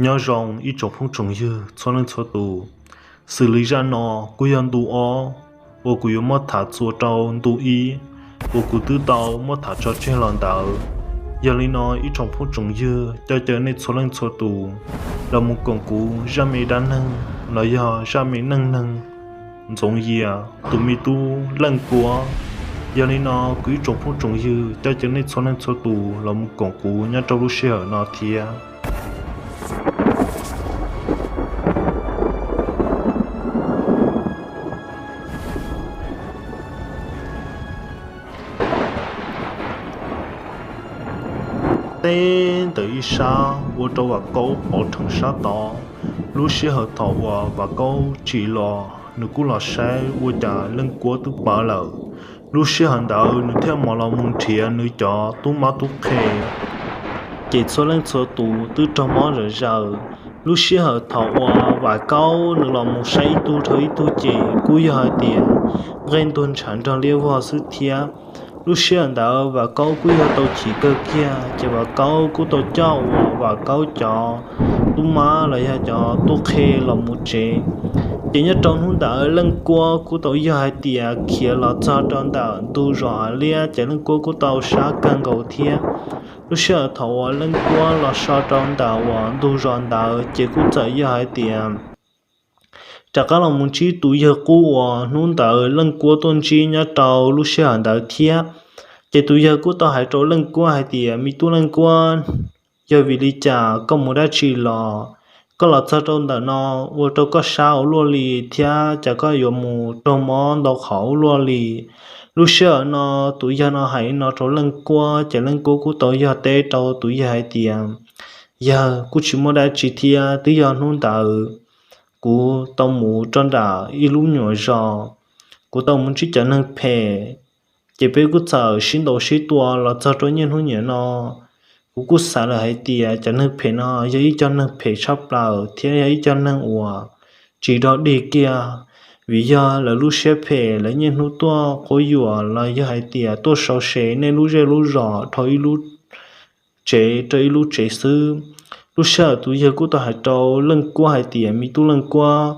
Nyob zoo ib tsoom phooj tsoom ywg txhua leej txhua tus, xws li zaj no kuj yog ntu ob uas kuv yuav muab tham txuas rau ntu ib uas kuv twb tau muab tham tso tseg los ntawd. Yog li no ib tsoom phooj tsoom ywg coj caw nej txhua leej txhua tus los mus koom kuv zaj me dab neeg los yog zaj me neej neeg ntxoov yias tus me tub Leej Kuab. Yog li no kuv ib tsoom phooj tsoom ywg coj caw nej txhua leej txhua tus los mus koom kuv nyob rau lub sij hawm no thiab. Teb ntawm ib sab ua rau Vam Kaub pov rhees sab tod. Lub sij hawm thaum uas Vam Kaub tsim los nws kuj los saib ua cas Leej Kuab twb pawv lawm. Lub sij hawm ntawd nws thiaj mam los mus nrhiav nws cov tub mab tub qhe, ces txhua leej txhua tus twb raug mob zom zaws. Lub sij hawm thaum uas Vam Kaub nws los mus saib ib tug rau ib tug ces kuj yog hais tias nqe ntuag ntshav nrog liab vog xwb thiab. Lub sij hawm ntawd Vam Kaub kuj yog tau chim kawg kiag ces Vam Kaub kuj tau coj uas Vam Kaub cov tub mab los yog cov tub qhe los mus tsev. Ces nyob rau hnub ntawd Leej Kuab kuj tau yog hais tias khiav los txog rau ntawm ntug zos av liab ces Leej Kuab kuj tau sab kawg nkaus thiab. Lub sij hawm thaum uas Leej Kuab los so rau ntawm uas ntug zos ntawd ces kuj txawm yog hais tias rov qab los mus ntsib tus yawg qub uas hnub ntawd Leej Kuab tuaj ntsib nyob rau lub sij hawm ntawd thiab. Ces tus yawg kuj tau hais rau Leej Kuab hais tias, me tub Leej Kuab, yog vim li cas koj mus dab tsi los? Koj los txog rau ntawm no ua rau koj sab ua luaj li thiab, cas koj yuav mus raug mob ntau qhov ua luaj li? Lub sij hawm no tus yawg no hais li no rau Leej Kuab ces Leej Kuab kuj tau yog teb rau tus yawg hais tias, yawg, kuj tsis muaj dab tsi thiab, twb yog hnub ntawd kuv tau mus rau nram ib lub nyuam zos, kuv tau mus ntsib cov neeg phem, ces peb kuj txawm sib ntaus sib tua los txog rau niaj hnub niam no. Kuv kuj xav lawm hais tias cov neeg phem no yog ib co neeg phem tshaj plaws thiab yog ib co neeg uas tsis dog dig kiag, vim yog lawv lub siab phem, lawv niaj hnub tuaj quab yuam los yog hais tias tuaj sau se nej lub zej lub zos dhau ib lub tsev rau ib lub tsev xwb. Lub sij hawm tus yawg kuj tau hais rau Leej Kuab hais tias, me tub Leej Kuab,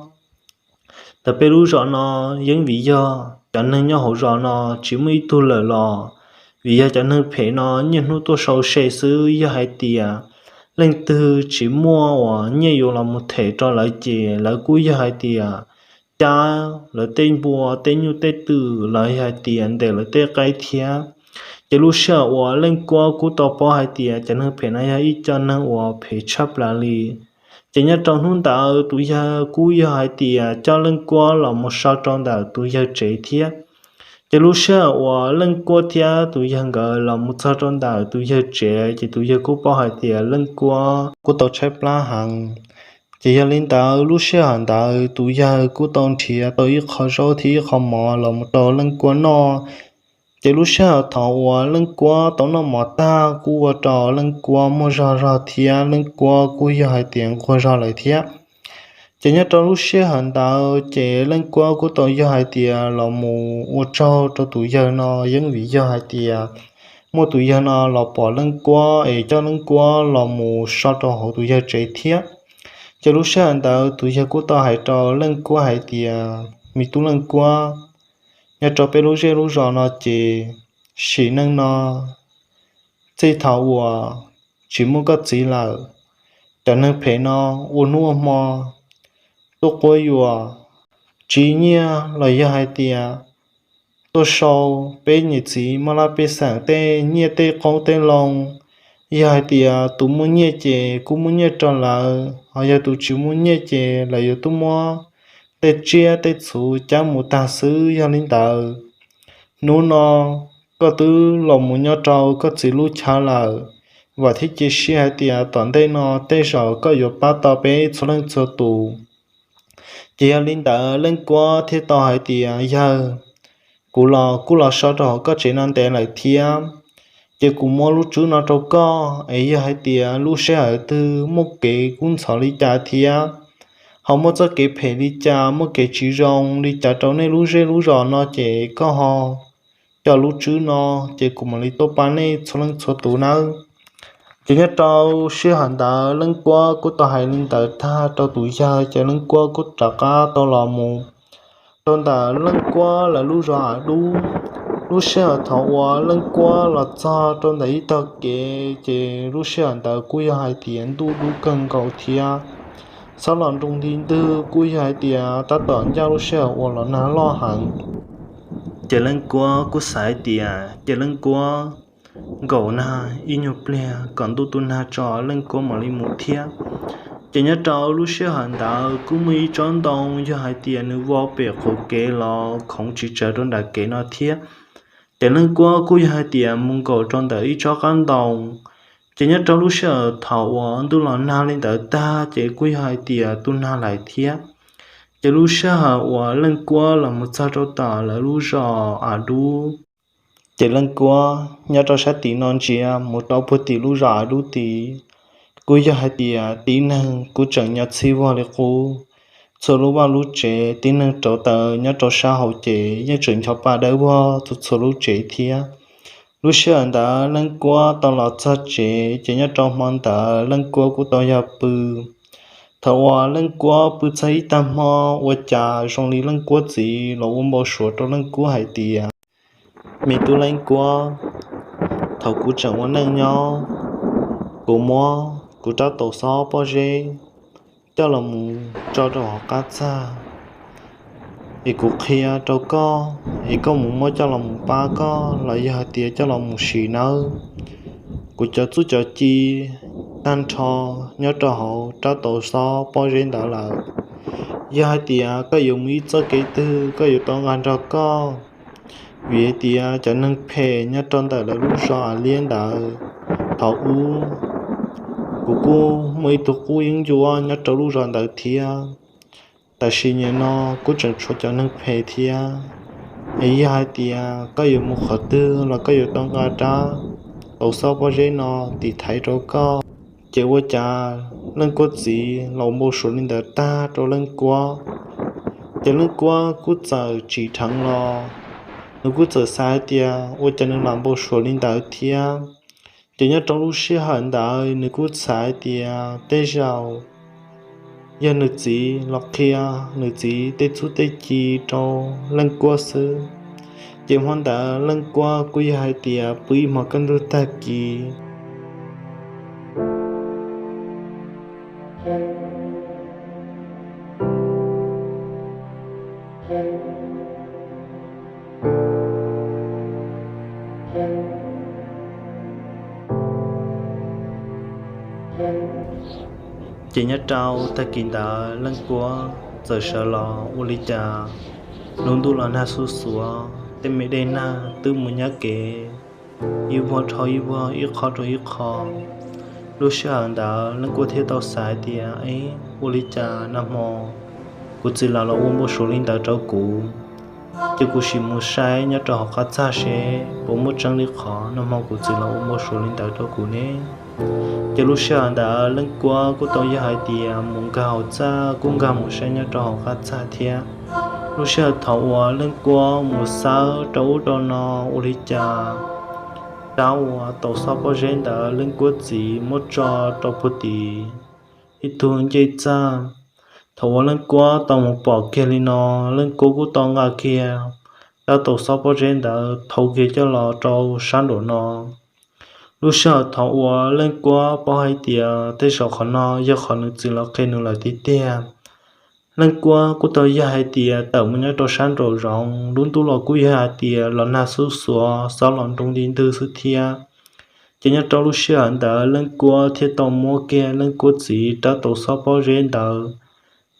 ntawm peb lub zos no yeej vim yog cov neeg nyob hauv zos no tsis muaj ib tug lawm los vim yog cov neeg phem no niaj hnub tuaj sau se xwb. Yog hais tias leej twg tsis muaj uas nyiaj yuav los mus them rau lawv ces lawv kuj yog hais tias cab lawv tej npua tej nyuj tej twm los yog hais tias ntes lawv tej qaib thiab. Ces lub sij hawm uas Leej Kuab kuj tau paub hais tias cov neeg phem no yog ib co neeg uas phem tshaj plaws li, ces nyob rau hnub ntawd tus yawg kuj yog hais tias coj Leej Kuab los mus so rau ntawm tus yawg tsev thiab. Ces lub sij hawm uas Leej Kuab thiab tus yawg nkawd los mus txog rau ntawm tus yawg tsev ces tus yawg kuj paub hais tias Leej Kuab kuj tau tshaib plab heev. Ces yog li ntawd lub sij hawm ntawd tus yawg kuj tau nrhiav tau ib qho zaub thiab ib qho mov los mus rau Leej Kuab noj. Ces lub sij hawm thaum uas Leej Kuab tau noj mov tag kuj ua rau Leej Kuab muaj zog zog thiab Leej Kuab kuj yog hais tias nquag zog lawm thiab. Ces nyob rau lub sij hawm ntawd ces Leej Kuab kuj tau yog hais tias los mus ua tsaug rau tus yawg no, yeej vim yog hais tias muaj tus yawg no los pom Leej Kuab es coj Leej Kuab los mus so rau hauv tus yawg tsev thiab. Ces lub sij hawm ntawd tus yawg kuj tau hais rau Leej Kuab hais tias, me tub Leej Kuab, nyob rau peb lub zej lub zos no ces sim neej no txij thaum uas tsis muaj koj txiv lawm, cov neeg phem no ua hnub ua hmo tuaj quab yuam, tsiv nyiaj los yog hais tias tuaj sau peb niam txiv mab lab pej xeem tej nyiaj tej qoob tej loo. Yog hais tias tus muaj nyiaj ces kuj muab nyiaj rau lawv, ho yog tus tsis muaj nyiaj ces lawv yuav tuaj muab tej tsiaj tej txhu cab mus tag xwb. Yog li ntawd, hnub no koj twb los mus nyob rau koj txiv lub chaw lawm, vam thiab cia siab hais tias tom ntej no tej zaum koj yuav pab tau peb txhua leej txhua tus. Ces yog li ntawd Leej Kuab thiaj tau hais tias, yawg, kuv los kuj los so rau hauv koj tsev no ntev lawm thiab, ces kuv muab lub tswb no rau koj es yog hais tias lub sij hawm twg muaj kev kub ntxhov li cas thiab ho muaj txoj kev phem li cas, muaj kev tsis zoo li cas rau nej lub zej lub zos no ces koj ho coj lub tswb no, ces kuv mam li tuaj pab nej txhua leej txhua tus nawb. Ces nyob rau sij hawm ntawd Leej Kuab kuj tau hais li ntawd tag rau tus yawg, ces Leej Kuab kuj rov qab tau los mus rau ntawm Leej Kuab lawv lub zos Av Dub. Lub sij hawm thaum uas Leej Kuab los txog rau ntawm ib tog kev, ces lub sij hawm ntawd kuj yog hais tias ntuj dub kawg nkaus thiab xob los nroo nti ntwg, kuj yog hais tias tab tom ncaj lub sij hawm uas los nag loj heev. Ces Leej Kuab kuj xav hais tias ces Leej Kuab nkaum nag ib nyuag pliag kom ntuj tu nag tso Leej Kuab mam li mus thiab. Ces nyob rau lub sij hawm ntawd kuj muaj ib tsob ntoo yog hais tias nws vau pem qaum kev los khoov tsis tsawv rau nram kev no thiab. Ces Leej Kuab kuj yog hais tias mus nkaum rau ntawm ib tsob qab ntoo. Ces nyob rau lub sij hawm thaum uas ntuj los nag li ntawd tag, ces kuj yog hais tias tu nag lawm thiab. Ces lub sij hawm uas Leej Kuab los mus txog rau tom lawv lub zos Av Dub, ces Leej Kuab nyob rau sab tim no ntsia mus rau puag tim lub zos Av Dub tid, kuj yog hais tias tib neeg kuj tseem nyob txhij vog li qub. Txhua lub vaj lub tsev, tib neeg rauv taws nyob rau sab hauv ces yeej tseem ncho pa dawb vog txhua txhua lub tsev thiab. Lub sij hawm ntawd Leej Kuab tau los txog tsev, ces nyob rau hmo ntawd Leej Kuab kuj tau yog pw. Thaum uas Leej Kuab pw txog ib tag hmo, ua cas zoo li Leej Kuab txiv los ua npau suav rau Leej Kuab hais tias, me tub Leej Kuab, thaum kuv tseem ua neej nyob, kuv muab kuv rab taus xob pob zeb coj los mus tso rau hauv qab txag, es kuv qhia rau koj es koj mus muab coj los mus pab koj los yog hais tias coj los mus siv nawb. Kuv cov txuj cov ci tag nrho nyob rau hauv rab taus xob pob zeb ntawd lawm. Yog hais tias koj yuav mus ib txoj kev twg koj yuav tau nqa nrog koj, vim hais tias cov neeg phem nyob rau ntawm lawv lub zos Av Liab ntawd, thaum ub kuv kuj muaj ib tug qub yeeb ncuab nyob rau lub zos ntawd thiab. Tam sim nim no kuj tseem tshuav cov neeg phem thiab, es yog hais tias koj yuav mus qhov twg los koj yuav tau nqa rab taus xob pob zeb no tiv thaiv rau koj. Ces ua cas Leej Kuab txiv los npau suav li ntawd tag rau Leej Kuab, ces Leej Kuab kuj txawm tsim dheev los, nws kuj txawm xav hais tias ua cas nws los npau suav li ntawd thiab. Ces nyob rau lub sij hawm ntawd nws kuj xav hais tias tej zaum yog nws txiv los qhia nws txiv tej txuj tej ci rau Leej Kuab xwb. Ces hmo ntawd Leej Kuab kuj yog hais tias pw ib hmos kaj ntug tag kis. Ces nyob rau tag kis ntawd Leej Kuab txawm sawv los ua li cas lub ntuj los nag xuj xuav, tej me dej nag twb mus nyab kev ib vuag dhau ib vuag, ib qho rau ib qho. Lub sij hawm ntawd Leej Kuab thiaj tau xav tias, ua li cas nag hmo kuv txiv los los ua npau suav li ntawd rau kuv, ces kuv sim mus saib nyob rau hauv qab txaj seb puas muaj tseeb li qhov nag hmo kuv txiv los ua npau suav li ntawd rau kuv ne. Ces lub sij hawm ntawd Leej Kuab kuj tau yog hais tias mus nkag hauv txaj, kuj nkag mus saib nyob rau hauv qab txaj thiab. Lub sij hawm thaum uas Leej Kuab mus xawb rau ub rau no, ua li cas rab uas taus xob pob zeb ntawd Leej Kuab txiv muab tso rau puag tim ib tug ncej txaj. Thaum uas Leej Kuab tau mus pom kiag li no, Leej Kuab kuj tau nqa kiag rab taus xob pob zeb ntawd thau kiag coj los rau sab nraum no. Lub sij hawm thaum uas Leej Kuab paub hais tias tej zaum qhov no yog qhov nws txiv los qhia nws lawm tiag tiag, Leej Kuab kuj tau yog hais tias tawm mus nyob rau sab nraum zoov. Lub ntuj los kuj yog hais tias los nag xub xuav, xob los nroo nti ntwg xwb thiab. Ces nyob rau lub sij hawm ntawd Leej Kuab thiaj tau muab kiag Leej Kuab txiv rab taus xob pob zeb ntawd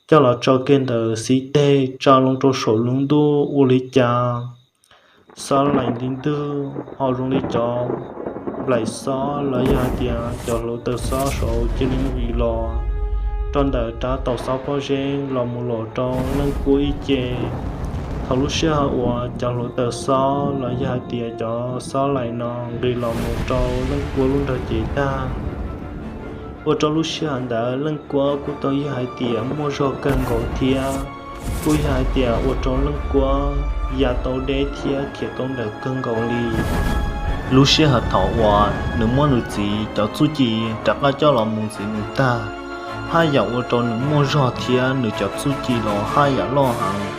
coj los tso kiag ntawm xib teg tsa loo rau saum lub ntuj, ua li cas xob laim nti ntwg ho zoo li cov nplaim xob los yog hais tias cov hluav taws xob saud cia li nqis los rau ntawm rab taus xob pob zeb los mus los rau Leej Kuab ib ce. Thaum lub sij hawm uas cov hluav taws xob los yog hais tias cov xob laim no nqis los mus rau Leej Kuab lub nrog cev tag, ua rau lub sij hawm ntawd Leej Kuab kuj tau yog hais tias muaj zog kawg nkaus thiab, kuj yog hais tias ua rau Leej Kuab ya tau deb thiab khiav tau nrawm kawg nkaus li. Lub sij hawm thaum uas nws muab nws txiv cov txuj ci rov qab coj los mus ntxiv nws tag, haj yam ua rau nws muaj zog thiab nws cov txuj ci los haj yam loj heev.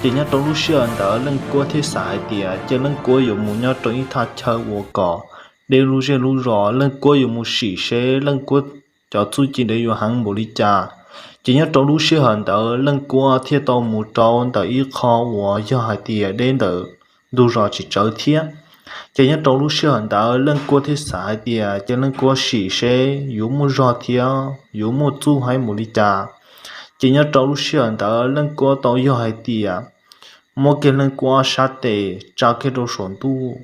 Ces nyob rau lub sij hawm ntawd Leej Kuab thiaj xav hais tias ces Leej Kuab yuav mus nyob rau ib thaj chaw uas kom deb lub zej lub zos, Leej Kuab yuav mus sim seb Leej Kuab cov txuj ci ntawd yuav heev npaum li cas. Ces nyob rau lub sij hawm ntawd Leej Kuab thiaj tau mus rau ntawm ib qho uas yog hais tias deb ntawm ntug zos tsis tsawv thiab. Ces nyob rau lub sij hawm ntawd Leej Kuab thiaj xav hais tias ces Leej Kuab sim seb yuav muaj zog thiab yuav muaj txuj heev npaum li cas. Ces nyob rau lub sij hawm ntawd Leej Kuab tau yog hais tias muab kiag Leej Kuab sab tes tsa kiag rau saum ntuj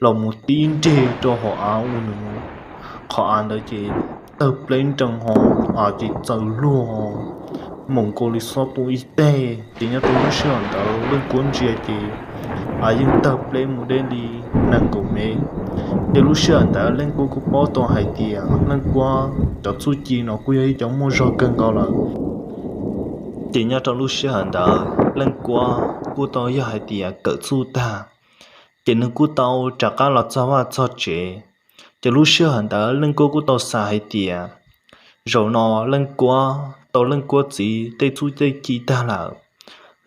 los mus tib nrig rau hauv av ua nws, qhov av ntawd ces tawg pleb nrees ho, av ces txaws luag ho, moom nkaus li xob tua ib teg. Ces nyob rau lub sij hawm ntawd Leej Kuab ntsia ces av yeej tawg pleb mus deb li nees nkaum mev. Ces lub sij hawm ntawd Leej Kuab kuj paub tau hais tias Leej Kuab cov txuj ci no kuj yog ib cov muaj zog kawg nkaus lawm. Ces nyob rau lub sij hawm ntawd Leej Kuab kuj tau yog hais tias kawm txuj tag, ces nws kuj tau rov qab los txog vaj txog tsev. Ces lub sij hawm ntawd Leej Kuab kuj tau xav hais tias zaum no Leej Kuab tau Leej Kuab txiv tej txuj tej ci tag lawm,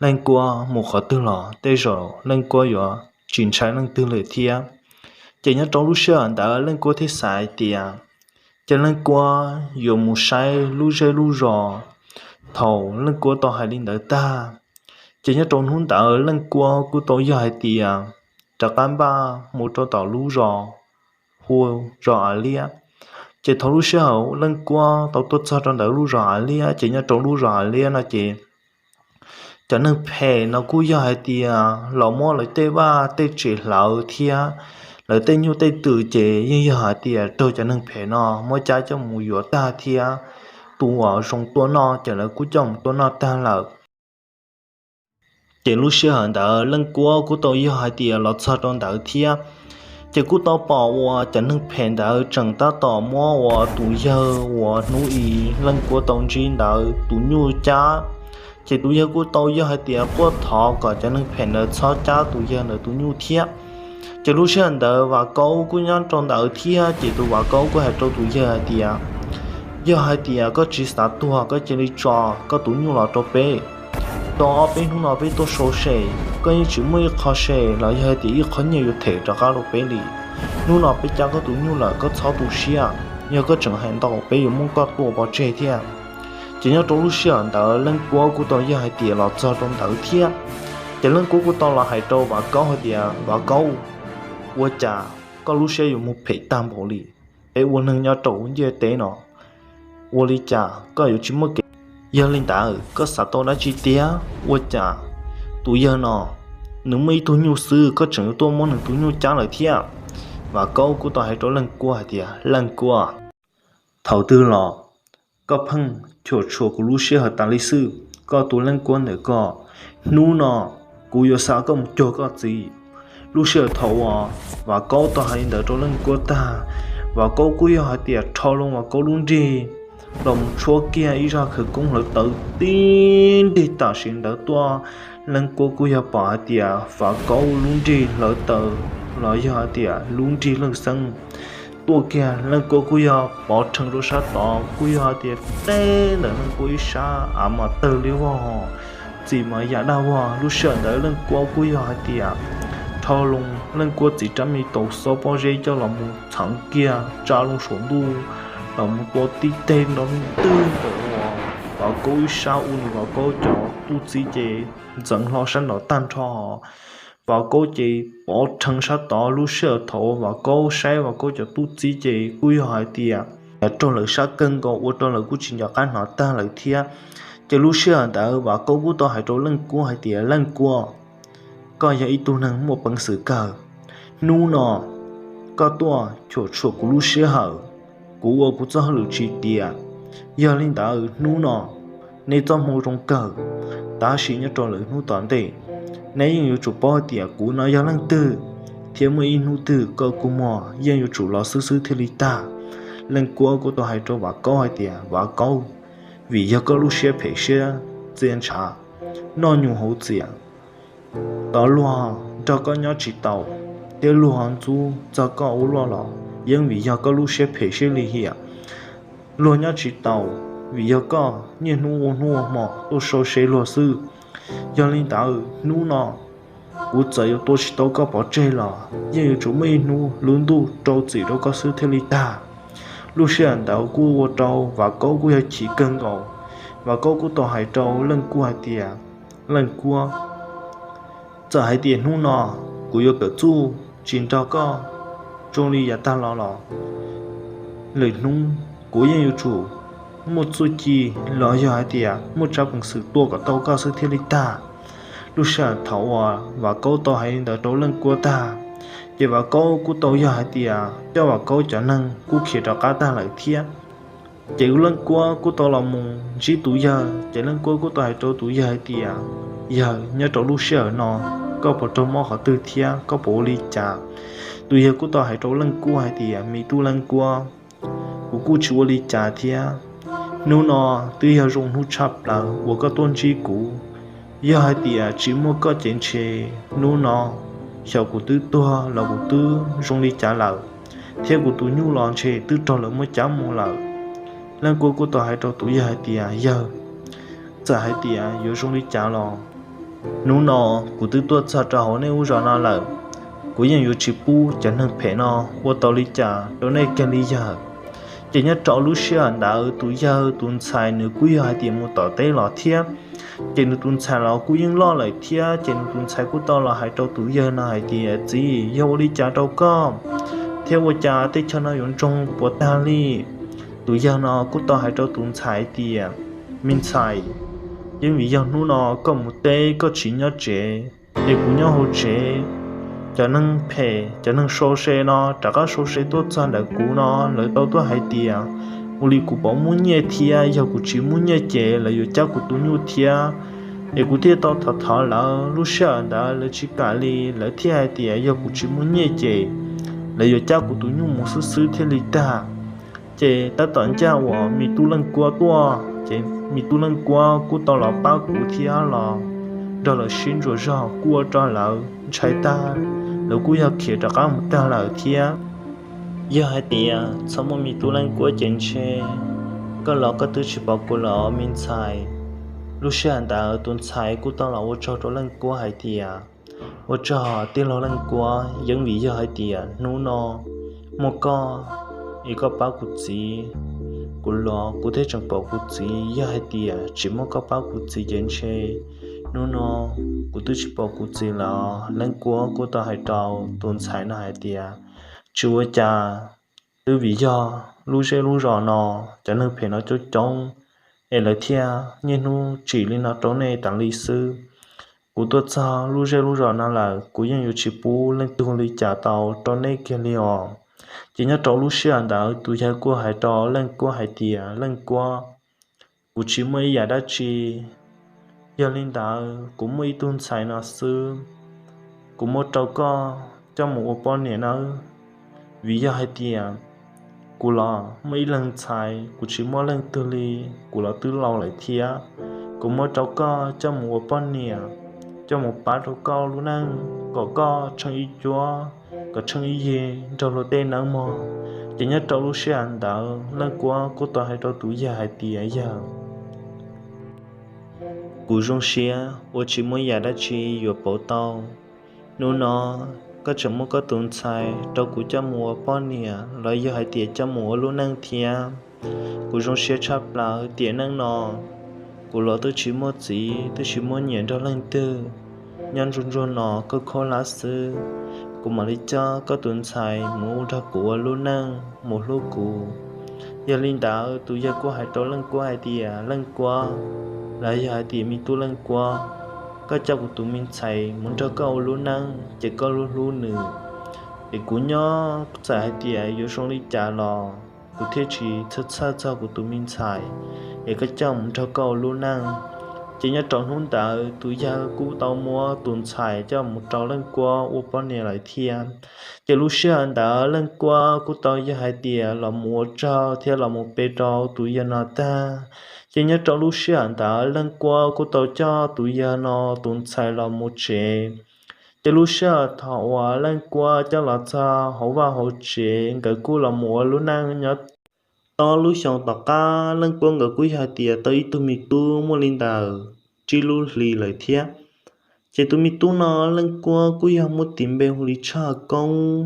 Leej Kuab mus qhov twg los tej zaum Leej Kuab yuav tsis ntshai leej twg lawm thiab. Ces nyob rau lub sij hawm ntawd Leej Kuab thiaj xav hais tias ces Leej Kuab yuav mus saib lub zej lub zos. Thaum Leej Kuab tau hais li ntawd tag, ces nyob rau hnub ntawd Leej Kuab kuj tau yog hais tias rov qab npaj mus rau tom lub zos hu zos Av Liab. Ces thaum lub sij hawm Leej Kuab tau tuaj txog rau ntawm lub zos Av Liab, ces nyob rau lub zos Av Liab no ces cov neeg phem no kuj yog hais tias los muab lawv tej vaj tej tsev hlawv thiab lawv tej nyuj tej twm ces yeej yog hais tias raug cov neeg phem no muab cab coj mus yuav tag thiab. Tus uas zoo tuaj noj ces lawv kuj coj mus tuaj noj tag lawm. Ces lub sij hawm ntawd Leej Kuab kuj tau yog hais tias los txog rau ntawd thiab, ces kuj tau pom uas cov neeg phem ntawd tseem tab tom muab uas tus yawg uas hnub i Leej Kuab tau ntsib ntawd tus nyuj cab. Ces tus yawg kuj tau yog hais tias quaj thov kom cov neeg phem ntawd txhob cab tus yawg ntawd tus nyuj thiab. Ces lub sij hawm ntawd Vam Kaub kuj nyob rau ntawd thiab, ces tus Vam Kaub kuj hais rau tus yawg hais tias, yog hais tias koj tsis xav tuag koj cia li tso koj tus nyuj los rau peb. Tau ob peb hnub no peb tuaj sau se, koj yeej tsis muaj ib qho se los yog hais tias ib qho nyiaj yuav them rov qab rau peb li. Hnub no peb cab koj tus nyuj lawm koj txhob tu siab, yog koj tseem hais ntau peb yuav muab koj tua pov tseg thiab. Ces nyob rau lub sij hawm ntawd Leej Kuab kuj tau yog hais tias los txog rau ntawd thiab. Ces Leej Kuab kuj tau los hais rau Vam Kaub hais tias, Vam Kaub, ua cas koj lub siab yuav mus phem tag npaum li? Peb ua neeg nyob rau ntiaj teb no, ua li cas koj yuav tsis muaj kev? Yog li ntawd koj xav tau dab tsi tiag? Ua cas tus yawg no nws muaj ib tug nyuj xwb koj tseem yuav tuaj muab nws tus nyuj cab lawm thiab? Vam Kaub kuj tau hais rau Leej Kuab hais tias, Leej Kuab, thaum twg los koj pheej cuam tshuam kuv lub sij hawm tas li xwb, koj tus Leej Kuab ntawm koj, hnub no kuv yuav xa koj mus cuag koj txiv. Lub sij hawm thaum uas Vam Kaub tau hais li ntawd rau Leej Kuab tag, Vam Kaub kuj yog hais tias rho loo Vam Kaub lub nrig los mus tshuab kiag ib zaj khawv koob hlawv taws tib nrig tam sim ntawd tuaj. Leej Kuab kuj yog pom hais tias Vam Kaub lub nrig hlawv taws los yog hais tias lub nrig leej xeeb tuaj kiag, Leej Kuab kuj yog pov rhees rau sab tod kuj yog hais tias teb ntawm Leej Kuab ib sab av mas tawg liab vog, txim mas yam daj vog. Lub sij hawm ntawd Leej Kuab kuj yog hais tias rho loo Leej Kuab txiv rab me taus xob pob zeb coj los mus txheev kiag tsa loo saum ntuj los mus tua tib teg nrov ntwg ntawm uas Vam Kaub ib sab ua nws Vam Kaub cov tub txib ces ntxeev hlo sab nraud tag nrho. Vam Kaub ces pov rhees sab tod. Lub sij hawm thaum Vam Kaub saib Vam Kaub cov tub txib ces kuj yog hais tias raug lawv sab kawg nkaus ua rau lawv kuj tsis nco qab hnov tag lawm thiab. Ces lub sij hawm ntawd Vam Kaub kuj tau hais rau Leej Kuab hais tias, Leej Kuab, koj yog ib tug neeg muaj peev xwm kawg. Hnub no koj tuaj cuam tshuam kuv lub sij hawm, kuv ua kuv txoj hauj lwm tsis tiav. Yog li ntawd hnub no nej txoj hmoo zoo kawg, tab sis nyob rau lwm hnub tom ntej, neb yeej yuav tsum paub hais tias kuv no yog leej twg, thiab muaj ib hnub twg koj kua muag yeej yuav tsum los xwb xwb thiaj li tag. Leej Kuab kuj tau hais rau Vam Kaub hais tias, Vam Kaub, vim yog koj lub siab phem siab txia ntshav, noj nyuj hauv txias, tov luag nrog koj nyob tsis tau. thiab luag ho ntxub txog koj ua luaj los yeej vim yog koj lub siab phem siab lim hiam. Luag nyob tsis taus vim yog koj niaj hnub ua hnub ua hmo tuaj sau se luag xwb. Yog li ntawd hnub no kuv txawm yuav tua tsis tau koj pov tseg los yeej yuav tsum muaj ib hnub lub ntuj rau txim rau koj xwb thiaj li tag. Lub sij hawm ntawd kuj ua rau Vam Kaub kuj yog chim kawg nkaus. Vam Kaub kuj tau hais rau Leej Kuab hais tias, Leej Kuab, txawm hais tias hnub no kuv yuav kawm txuj tsis nrog koj zoo li yav tag los los lwm hnub kuv yeej yuav tsum muaj txuj ci los yog hais tias muaj tsab peev xwm tua kom tau koj xwb thiaj li tag. Lub sij hawm thaum uas Vam Kaub tau hais li ntawd rau Leej Kuab tag, ces Vam Kaub kuj tau yog hais tias coj Vam Kaub cov neeg kuj khiav rov qab tag lawm thiab. Ces Leej Kuab kuj tau los mus ntsib tus yawg, ces Leej Kuab kuj tau hais rau tus yawg hais tias, Yawg, nyob rau lub sij hawm no koj puas raug mob qhov twg thiab koj puas ua li cas? Tus yawg kuj tau hais rau Leej Kuab hais tias, Me tub Leej Kuab, kuv kuj tsis ua li cas thiab. Hnub no twb yog zoo hnub tshaj plaws uas koj tuaj ntsib kuv. Yog hais tias tsis muaj koj ces ntshe hnub no xyov kuv twb tuag los kuv twb zoo li cas lawm, thiab kuv tus nyuj los ntshe twb raug lawv muab cab mus lawm. Leej Kuab kuj tau hais rau tus yawg hais tias, Yawg, txawm hais tias yuav zoo li cas los hnub no kuv twb tuaj txog rau hauv nej lub zos no lawm, kuv yeej yuav tsis pub cov neeg phem no ua tau li cas rau nej kiag li yawg. Ces nyob rau lub sij hawm ntawd tus yawg tus ntxhais nws kuj yog hais tias mus tom teb los thiab. Ces nws tus ntxhais los kuj yeej loj lawm thiab, ces nws tus ntxhais kuj tau los hais rau tus yawg no hais tias, Txiv, yog ua li cas rau koj thiab ua cas teb chaws no yuav ntsoog puas tag li? Tus yawg no kuj tau hais rau tus ntxhais tias, Me ntxhais, yeej vim yog hnub no koj mus teb koj tsis nyob tsev, es kuv nyob hauv tsev, cov neeg phem cov neeg sau se no rov qab sau se tuaj txog ntawm kuv no, lawv tau tuaj hais tias ua li kuv puas muaj nyiaj thiab, yog kuv tsis muaj nyiaj ces lawv yuav cab kuv tus nyuj thiab. Es kuv thiaj tau thov thov lawv, lub sij hawm ntawd lawv tsis kam li, lawv thiaj hais tias yog kuv tsis muaj nyiaj ces lawv yuav cab kuv tus nyuj mus xwb xwb thiaj li tag. Ces tab tom ncaj uas me tub Leej Kuab tuaj, ces me tub Leej Kuab kuj tau los pab kuv thiab los nrog lawv sib ntsuas zog kuj ua rau lawv ntshai tag, lawv kuj yog khiav rov qab mus tag lawm thiab. Yog hais tias txhob muaj me tub Leej Kuab ces ntshe koj los koj twb tsis pom kuv lawm me ntxhais. Lub sij hawm ntawd tus ntxhais kuj tau los ua tsaug rau Leej Kuab hais tias, Ua tsaug tij laug Leej Kuab, yeej vim yog hais tias hnub no muaj koj es koj pab kuv txiv, kuv los kuv thiaj tseem pom kuv txiv. Yog hais tias tsis muaj koj pab kuv txiv ces ntshe hnub no kuv twb tsis pom kuv txiv lawm. Leej Kuab kuj tau hais rau tus ntxhais no hais tias, Tsis ua cas, twb vim yog lub zej lub zos no cov neeg phem no coob coob es lawv thiaj niaj hnub tsim li no rau nej tas li xwb. Kuv tuaj txog lub zej lub zos no lawm, kuv yeej yuav tsis pub leej twg li cas tau rau nej kiag li os. Ces nyob rau lub sij hawm ntawd tus yawg kuj hais rau Leej Kuab hais tias, Leej Kuab, kuv tsis muaj ib yam dab tsi. Yog li ntawd kuv muaj ib tug ntxhais no xwb, kuv muab rau koj coj mus ua poj niam nawb. Vim yog hais tias kuv los muaj ib leeg ntxhais, kuv tsis muaj leej twg li, kuv los twb laus lawm thiab. Kuv muab rau koj coj mus ua poj niam, coj mus pab rau koj lub neej kom koj tsheej ib cuab, kom tsheej ib yig nrog luag tej nawb mog. Ces nyob rau lub sij hawm ntawd Leej Kuab kuj tau hais rau tus yawg hais tias, Yawg, kuv zoo siab uas tsis muaj yam dab tsi yuav pauv tau. Hnub no koj tseem muab koj tus ntxhais rau kuv coj mus ua poj niam los yog hais tias coj mus ua lub neej thiab. Kuv zoo siab tshaj plaws, tiam neej no kuv los twb tsis muaj txiv twb tsis muaj niam nrog leej twg. Nyob ntsuag ntsuag no koj khaub hlab xwb, kuv mam li coj koj tus ntxhais mus ua nrog kuv ua lub neej mus hlub kuv. Yog li ntawd tus yawg kuj hais rau Leej Kuab hais tias, Leej Kuab, los yog hais tias me tub Leej Kuab, koj coj kuv tus me ntxhais mus nrog koj ua lub neej ces koj hlub hlub nws. Es kuv nyob txawm hais tias yuav zoo li cas los kuv thiaj tsis txhawj txhawj txog kuv tus me ntxhais, es koj coj mus nrog koj ua lub neej. Ces nyob rau hnub ntawd tus yawg kuj tau muab tus ntxhais coj mus rau Leej Kuab ua poj niam lawm thiab. Ces lub sij hawm ntawd Leej Kuab kuj tau yog hais tias los mus ua tsaug thiab los mus pe rau tus yawg no tag. Ces nyob rau lub sij hawm ntawd Leej Kuab kuj tau coj tus yawg no tus ntxhais los mus tsev. Ces lub sij hawm thaum uas Leej Kuab coj los txog hauv vaj hauv tsev, nkawd kuj los mus ua lub neej nyob tau lub xyoo tom qab. Leej Kuab nkawd kuj yog hais tias tau ib tug me tub muaj li ntawm tsib lub hlis lawm thiab. Ces tus me tub no Leej Kuab kuj yog muab tis npe hu li Tshaj Koob.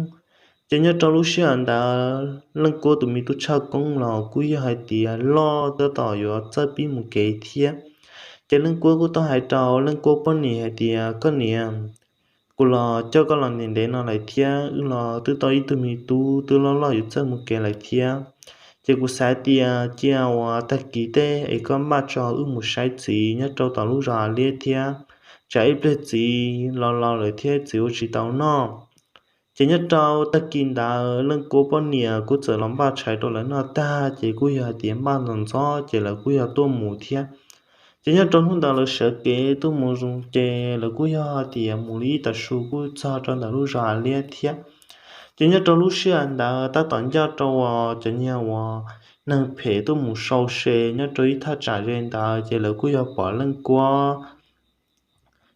Ces nyob rau lub sij hawm ntawd Leej Kuab tus me tub Tshaj Koob los kuj yog hais tias loj tab tom yuav txawj pib mus kev thiab. Ces Leej Kuab kuj tau hais rau Leej Kuab poj niam hais tias, Koj niam, kuv los coj koj los ntev ntev no lawm thiab, wb los twb tau ib tug me tub twb loj loj yuav txawj mus kev lawm thiab. Ces kuv xav tias cia uas tag kis tej es koj npaj tso wb mus saib txiv nyob rau tom lub zos Liab thiab, tsam ib pliag txiv los laus lawm thiab txiv ua tsis tau noj. Ces nyob rau tag kis ntawd Leej Kuab poj niam kuj txawm los npaj tshais rau lawv noj tag, ces kuj yog hais tias npaj ntxov ntxov ces lawv kuj yog tuaj mus thiab. Ces nyob rau hnub ntawd lawv sawv kev tuaj mus zoo, ces lawv kuj yog hais tias mus li ib tav su kuj txog rau ntawm lub zos Liab thiab. Ces nyob rau lub sij hawm ntawd tab tom ncaj rau uas cov niag uas neeg phem tuaj mus sau se nyob rau ib thaj tsam ze ntawd, ces lawv kuj yog pom Leej Kuab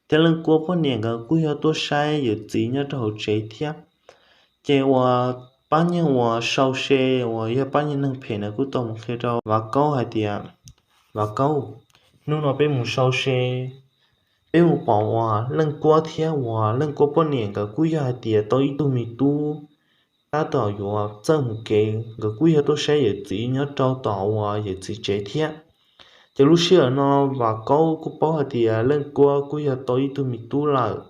thiab Leej Kuab poj niam nkawd kuj yog tuaj saib yawm txiv nyob rau hauv tsev thiab. Ces uas pab niag uas sau se uas yog pab niag neeg phem na kuj tau mus qhia rau Vam Kaub hais tias, Vam Kaub, hnub no peb mus sau se, peb mus pom uas Leej Kuab thiab uas Leej Kuab poj niam nkawd kuj yog hais tias tau ib tug me tub tab tom yuav txawj mus kev, nkawd kuj yog tuaj saib yawm txiv nyob rau tom uas yawm txiv tsev thiab. Ces lub sij hawm no Vam Kaub kuj paub hais tias Leej Kuab kuj yog tau ib tug me tub lawm.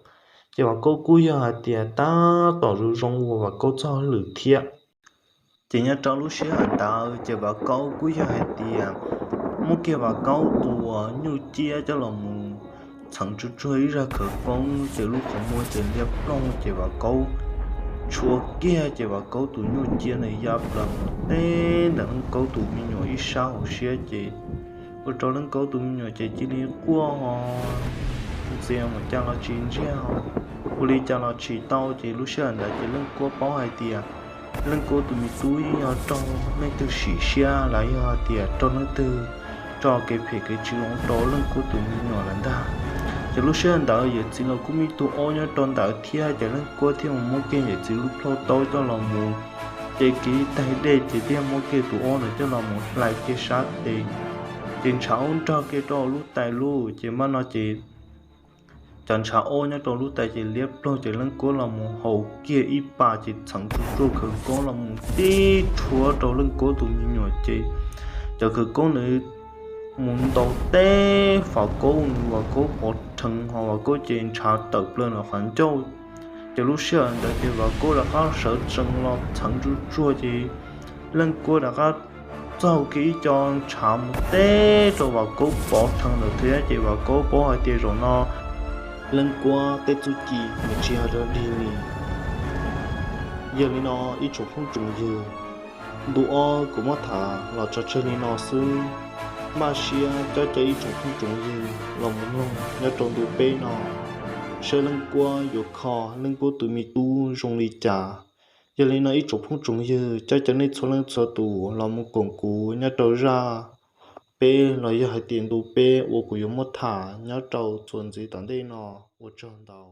Ces Vam Kaub kuj yog hais tias tab tom zoo zoo uas Vam Kaub txoj hauj lwm thiab. Ces nyob rau lub sij hawm ntawd ces Vam Kaub kuj yog hais tias muab kiag Vam Kaub tus uas nyuj ciab coj los mus txheev tsuag tsuag ib zaj khawv koob, ces lub qhov muag ces liab ploog, ces Vam Kaub tshua kiag ces Vam Kaub tus nyuj ciab ntawd ya plaws mus teb ntawm Leej Kaub tus me nyuam ib sab hauv siab, ces ua rau Leej Kaub tus me nyuam ces cia li quaj ho ntxias mus cas los tsis ntsiag ho ua li cas los tsis tau. Ces lub sij hawm ntawd ces Leej Kuab paub hais tias Leej Kuab tus me tub yeej yog raug leej twg sim siab los yog hais tias raug leej twg tso kev phem kev tsis zoo rau Leej Kuab tus me nyuam lawm ntag. Ces lub sij hawm ntawd yawm txiv los kuj muaj ib tug aub nyob rau ntawd thiab, ces Leej Kuab thiaj mus muab kiag yawm txiv lub plhaub taub coj los mus, ces kiag ib taig dej ces thiaj muab kiag tus aub ntawd coj los mus hlais kiag sab tes, ces ntshav aub nrog kiag rau lub tais lub, ces npaj no ces cov ntshav aub nyob rau lub tais ces liab ploog, ces Leej Kuab los mus haus kiag ib pas ces txheev tsuag tsuag khawv koob los mus tib rhuav rau Leej Kuab tus me nyuam, ces cov khawv koob ntawd mus ntaus teb Vam Kaub, Vam Kaub pov rheev ho Vam Kaub ces ntshav tawm plaws nram qhov ncauj. Ces lub sij hawm ntawd ces Vam Kaub rov qab sawv tsees los txheev tsuag tsuag, ces Leej Kuab rov qab txaug kiag ib co ntshav mus teb rau Vam Kaub pov rheev ntawd thiab. Ces Vam Kaub paub hais tias zaum no Leej Kuab tej txuj ci nws tsis yog dog dig li. Yog li no ib tsoom phooj tsoom ywg, ntu ob kuv muab tham los tso tseg li no xwb. Maj siab cob caw ib tsoom phooj tsoom ywg los mus mloog nyob rau ntu peb no, saib Leej Kuab yuav kho Leej Kuab tus me tub zoo li cas. Yog li no ib tsoom phooj tsoom ywg, cob caw nej txhua leej txhua tus los mus koom kuv nyob rau zaj peb los yog hais tias ntu peb uas kuv yuav muab tham nyob rau txuas ntxiv tom ntej no. Ua tsaug ntau.